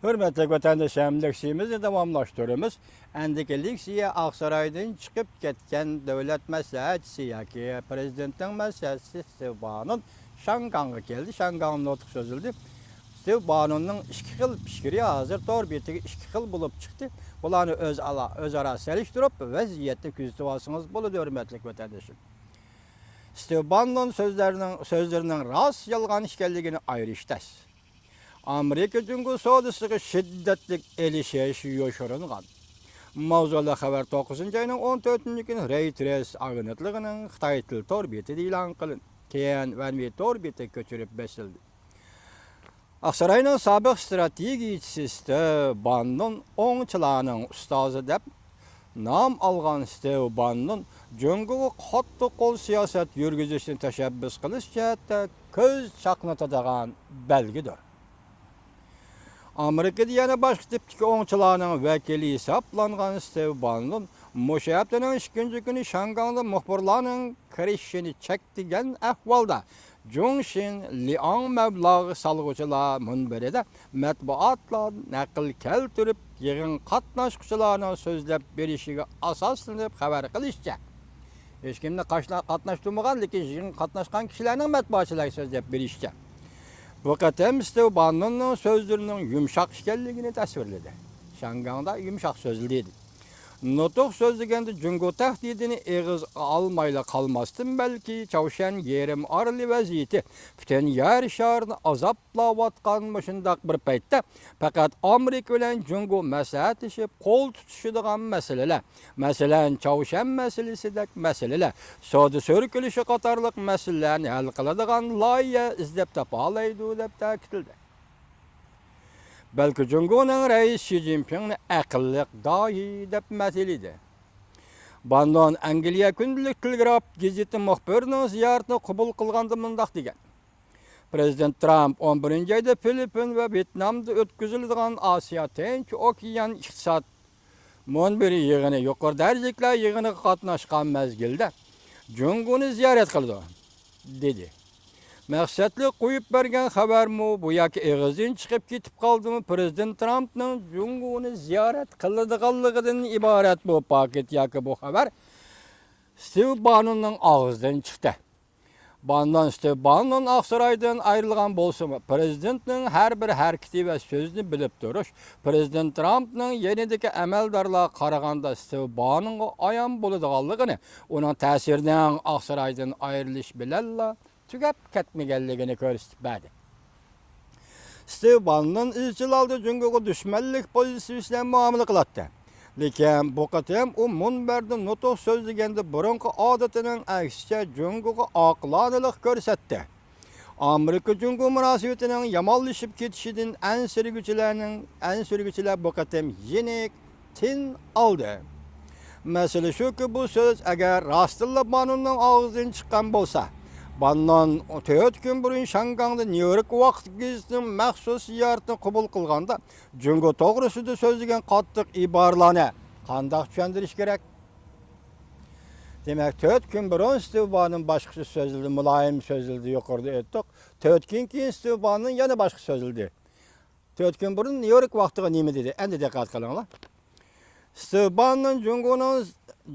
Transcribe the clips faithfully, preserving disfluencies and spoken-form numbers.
ھۆرمەتلىك ۋەتەنداشلار، لېكسىيەمىزنى داۋاملاشتۇرىمىز. ئەندىكى لېكسىيە ئاقسارايدىن چىقىپ كەتكەن دۆلەت مەسلىھەتچىسى ياكى پرېزىدېنتنىڭ مەسلىھەتچىسى ستېۋ بانون شاڭگاڭغا كەلدى. شاڭگاڭدا نۇتۇق سۆزلىدى. ستېۋ بانوننىڭ ئىككى خىل پىكرى ھازىر تور بېتىگە ئىككى خىل بولۇپ چىقتى. بۇلارنى ئۆزئارا، ئۆزئارا سېلىشتۇرۇپ، ۋەزىيەتنى كۆزىتىۋالسىڭىز بولىدۇ، ھۆرمەتلىك ۋەتەنداشلار. ستېۋ بانون سۆزلەرنىڭ، سۆزلىرىنىڭ راست، يالغان ئىكەنلىكىنى ئايرىش تەس. ئامېرىكا جۇڭگو سودىسىغا شىددەتلىك ئېلىشىش يوشۇرۇنغان. ماۋزۇلۇق خەۋەر توققۇزىنچى ئاينىڭ ئون تۆتىنچى كۈنى رېيتېرس ئاگېنتلىقىنىڭ خىتاي تىل تور بېتىدە ئېلان قىلىندى. كېيىن ۋەنۋى تور بېتىگە كۆچۈرۈپ بېسىلدى. ئاقساراينىڭ سابىق ستراتېگىيىچىسى ستېۋ بانون ئوڭچىلارنىڭ ئۇستازى دەپ نام ئالغان ستېۋ بانون جۇڭگوغا قاتتىق قول سىياسەت يۈرگۈزۈشنى تەشەببۇس قىلىش جەھەتتە كۆز چاقنىتىدىغان بەلگىدۇر. ئامېرىكىدا يەنە باشقا تىپتىكى ئوڭچىلارنىڭ ۋەكىلى ھېسابلانغان ستېۋ بانون مۇشۇ ھەپتىنىڭ ئىككىنچى كۈنى شياڭگاڭدا مۇخبىرلارنىڭ كىرىشىشىنى چەكلىگەن ئەھۋالدا جۇڭشىن لياڭ مەبلەغ سالغۇچىلار مۇنبىرىدە مەتبۇئاتلار نەقىل كەلتۈرۈپ، يىغىن قاتناشقۇچىلارنىڭ سۆزلەپ بېرىشىگە ئاساسلىنىپ خەۋەر قىلىشىچە، ھېچكىمنى قاشلا-، قاتناشتۇرمىغان، لېكىن يىغىنغا قاتناشقان كىشىلەرنىڭ مەتبۇئاتچىلارغا سۆزلەپ بېرىشىچە، بۇ قېتىم ستېۋ بانوننىڭ سۆزلىرىنىڭ يۇمشاق ئىكەنلىكىنى تەسۋىرلىدى. شياڭگاڭدا يۇمشاق سۆزلىدى. نۇتۇق سۆزلىگەندە جۇڭگو تەھدىتىنى ئېغىزغا ئالمايلا قالماستىن، بەلكى چاۋشيەن يېرىم ئارىلى ۋەزىيىتى پۈتۈن يەر شارىنى ئازابلاۋاتقان مۇشۇنداق بىر پەيتتە، پەقەت ئامېرىكا بىلەن جۇڭگو مەسلىھەتلىشىپ قول تۇتۇشىدىغان مەسىلىلەر، مەسىلەن، چاۋشيەن مەسىلىسىدەك مەسىلىلەر، سودا سۈركىلىشى قاتارلىق مەسىلىلەرنى ھەل قىلىدىغان لايىھە ئىزدەپ تاپالايدۇ، دەپ تەكىتلىدى. بەلكى جۇڭگونىڭ رەئىسى شى جىنپىڭنى ئەقىللىق داھىي دەپ مەتىلىدى. بانون ئەنگلىيە كۈندىلىك تېلېگراف گېزىتى مۇخبىرىنىڭ زىيارىتىنى قوبۇل قىلغاندا مۇنداق دېگەن: پرېزىدېنت ترامپ ئون بىرىنچى ئايدا فىلىپپىن ۋە ۋيېتنامدا ئۆتكۈزۈلىدىغان ئاسىيا تىنچ ئوكيان ئىقتىساد مۇنبىرى يىغىنى، يۇقىرى دەرىجىلىكلەر يىغىنىغا قاتناشقان مەزگىلدە جۇڭگونى زىيارەت قىلىدۇ، دېدى. مەقسەتلىك قويۇپ بەرگەن خەۋەرمۇ بۇ ياكى ئېغىزدىن چىقىپ كېتىپ قالدىمۇ، پرېزىدېنت ترامپنىڭ جۇڭگونى زىيارەت قىلىدىغانلىقىدىن ئىبارەت بۇ پاكىت ياكى بۇ خەۋەر ستېۋ بانوننىڭ ئاغزىدىن چىقتى. بانون ستېۋ بانون ئاقسارايدىن ئايرىلغان بولسىمۇ، پرېزىدېنتنىڭ ھەر بىر ھەرىكىتى ۋە سۆزىنى بىلىپ تۇرۇش، پرېزىدېنت ترامپنىڭ يېنىدىكى ئەمەلدارلارغا قارىغاندا ستېۋ بانونغا ئايان بولىدىغانلىقىنى، ئۇنىڭ تەسىرىنىڭ ئاقسارايدىن ئايرىلىش بىلەنلا تۈگەپ كەتمىگەنلىكىنى كۆرسىتىپ بەردى. ستېۋ بانون ئىزچىل ھالدا جۇڭگوغا دۈشمەنلىك پوزىتسىيىسى بىلەن مۇئامىلە قىلاتتى. لېكىن بۇ قېتىم ئۇ مۇنبەردىن نۇتۇق سۆزلىگەندە بۇرۇنقى ئادىتىنىڭ ئەكسىچە جۇڭگوغا ئاقىلانىلىق كۆرسەتتى. ئامېرىكا جۇڭگو مۇناسىۋىتىنىڭ يامانلىشىپ كېتىشىدىن ئەنسىرىگۈچىلەرنىڭ، ئەنسىرىگۈچىلەر بۇ قېتىم يېنىك تىن ئالدى. مەسىلە شۇكى، بۇ سۆز ئەگەر راستتىنلا بانوننىڭ ئاغزىدىن چىققان بولسا، بانون تۆت كۈن بۇرۇن شاڭگاڭدا نيۇ يورك ۋاقتى گېزىتىنىڭ مەخسۇس زىيارىتىنى قوبۇل قىلغاندا، جۇڭگو توغرىسىدا سۆزلىگەن قاتتىق ئىبارىلەرنى قانداق چۈشەندۈرۈش كېرەك؟ دېمەك، تۆت كۈن بۇرۇن ستېۋ بانون باشقىچە سۆزلىدى، مۇلايىم سۆزلىدى، يۇقىرىدا ئېيتتۇق. تۆت كۈن كېيىن ستېۋ بانون يەنە باشقا سۆزلىدى. تۆت كۈن بۇرۇن نيۇ يورك ۋاقتىغا نېمە دېدى؟ ئەمدى دىققەت قىلىڭلار. ستېۋ بانون جۇڭگونىڭ،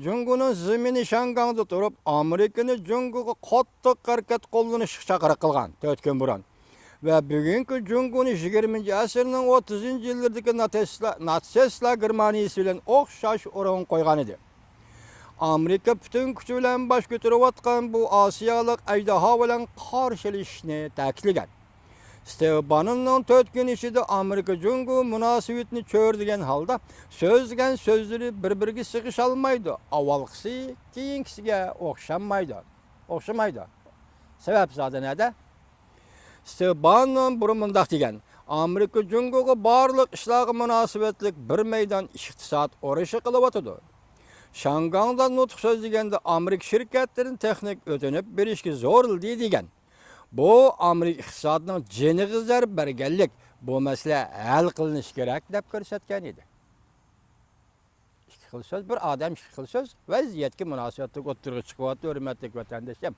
جۇڭگونىڭ زېمىنى شياڭگاڭدا تۇرۇپ، ئامېرىكىنى جۇڭگوغا قاتتىق ھەرىكەت قوللىنىشقا چاقىرىق قىلغان، تۆت كۈن بۇرۇن. ۋە بۈگۈنكى جۇڭگونى يىگىرمىنچى ئەسىرنىڭ ئوتتۇزىنچى يىللىرىدىكى ناتسىستلار، ناتسىستلار گېرمانىيىسى بىلەن ئوخشاش ئورۇنغا قويغان ئىدى. ئامېرىكا پۈتۈن كۈچى بىلەن باش كۆتۈرۈۋاتقان بۇ ئاسىيالىق ئەجدىھا بىلەن قارشىلىشىشنى تەكىتلىگەن. ستېۋ بانوننىڭ تۆت كۈن ئىچىدە ئامېرىكا جۇڭگو مۇناسىۋىتىنى چۆرىدىگەن ھالدا سۆزلىگەن سۆزلىرى بىر-بىرىگە سىغىشالمايدۇ، ئاۋۋالقىسى كېيىنكىسىگە ئوخشانمايدۇ، ئوخشىمايدۇ. سەۋەب زادى نەدە؟ ستېۋ بانون بۇرۇن مۇنداق دېگەن: ئامېرىكا جۇڭگوغا بارلىق ئىشلارغا مۇناسىۋەتلىك بىر مەيدان ئىقتىساد ئۇرۇشى قىلىۋاتىدۇ. شاڭگاڭدا نۇتۇق سۆزلىگەندە ئامېرىكا شىركەتلىرىنى تېخنىك ئۆتۈنۈپ بېرىشكە زورلىدى دېگەن. بۇ ئامېرىكا ئىقتىسادىنىڭ جېنىغا زەربە بەرگەنلىك، بۇ مەسىلە ھەل قىلىنىشى كېرەك دەپ كۆرسەتكەن ئىدى. ئىككى خىل سۆز، بىر ئادەم ئىككى خىل سۆز، ۋەزىيەتكە مۇناسىۋەتلىك ئوتتۇرىغا چىقىۋاتىدۇ، ھۆرمەتلىك ۋەتەندىشىم.